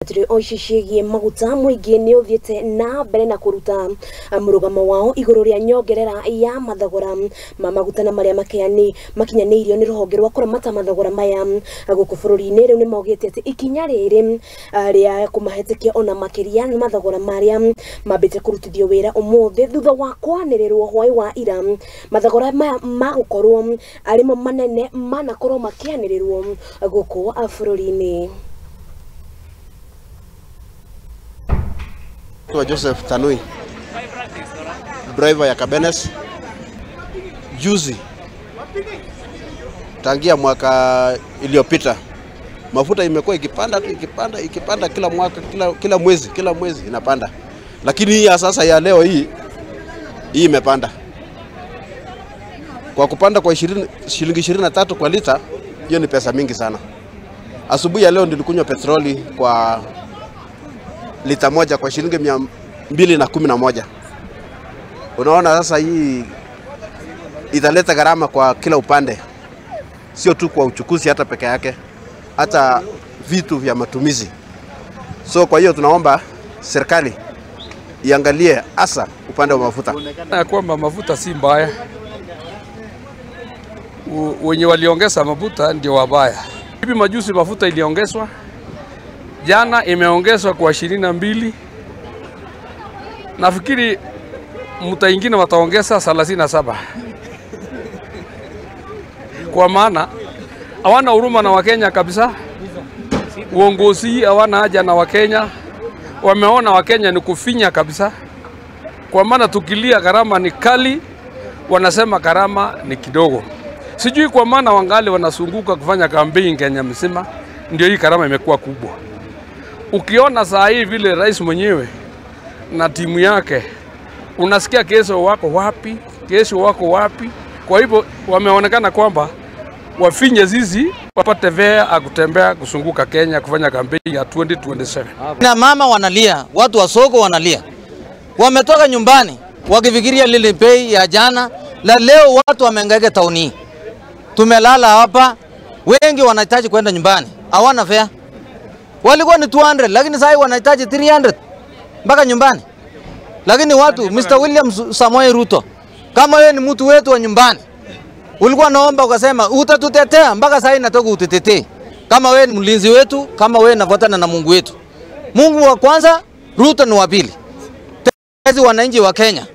Tũrĩ o ici ciĩgiĩ maguta mũingĩ nĩ ũthiĩte na mbere na kũruta mũrũgamo wao igũrũ rĩa nyongerera ya mathogora ma maguta na marĩa makinyanĩirio nĩ rũhonge rwa kũramata mathogora maya gũkũ bũrũri-inĩ. Rĩu nĩ maugĩte atĩ ikinya rĩrĩ rĩa kũmahĩtũkia ona makĩria nĩ mathogora marĩa mambĩte kũrutithio wĩra ũmũthĩ thutha wa kwanĩrĩrwo hwaĩ wa ira mathogora maya magũkorwo arĩmo manene manakorwo makĩanĩrĩrwo gũkũ bũrũri-inĩ. Joseph Tanui, driver ya Kabenes. Juzi tangia mwaka iliyopita mafuta imekuwa ikipanda ikipanda ikipanda kila mwaka, kila mwezi inapanda, lakini hii ya sasa ya leo hii imepanda kwa kupanda kwa shilingi 23 kwa lita. Hiyo ni pesa mingi sana. Asubuhi ya leo nilikunywa petroli kwa lita moja kwa shilingi 211. Unaona sasa hii italeta gharama kwa kila upande, sio tu kwa uchukuzi hata peke yake, hata vitu vya matumizi. So kwa hiyo tunaomba serikali iangalie hasa upande wa mafuta. Na kwamba mafuta si mbaya, wenye waliongeza mafuta ndio wabaya. Hivi majuzi mafuta iliongezwa, jana imeongezwa kwa 22. Nafikiri mta ingine wataongeza 37. Kwa maana hawana huruma na Wakenya kabisa. Uongozi hawana haja na Wakenya. Wameona Wakenya ni kufinya kabisa. Kwa maana tukilia gharama ni kali, wanasema gharama ni kidogo. Sijui kwa maana wangali wanasunguka kufanya kampeni Kenya mzima, ndio hii gharama imekuwa kubwa. Ukiona saa hii vile rais mwenyewe na timu yake, unasikia kesho wako wapi, kesho wako wapi. Kwa hivyo wameonekana kwamba wafinye zizi wapate vea akutembea kusunguka Kenya kufanya kampeni ya 2027. Na mama wanalia, watu wa soko wanalia. Wametoka nyumbani wakifikiria lile bei ya jana la leo, watu wamehangaika tauni. Tumelala hapa, wengi wanahitaji kwenda nyumbani, hawana fare. Walikuwa ni 200 lakini sasa wanahitaji 300 mpaka nyumbani. Lakini watu, Mr. William Samoei Ruto, kama wewe ni mtu wetu wa nyumbani, ulikuwa naomba ukasema utatutetea, mpaka sasa inatoka ututetee. Kama wewe ni mlinzi wetu, kama wewe unafuatana na Mungu wetu. Mungu wa kwanza, Ruto ni wa pili. Tezi wananchi wa Kenya.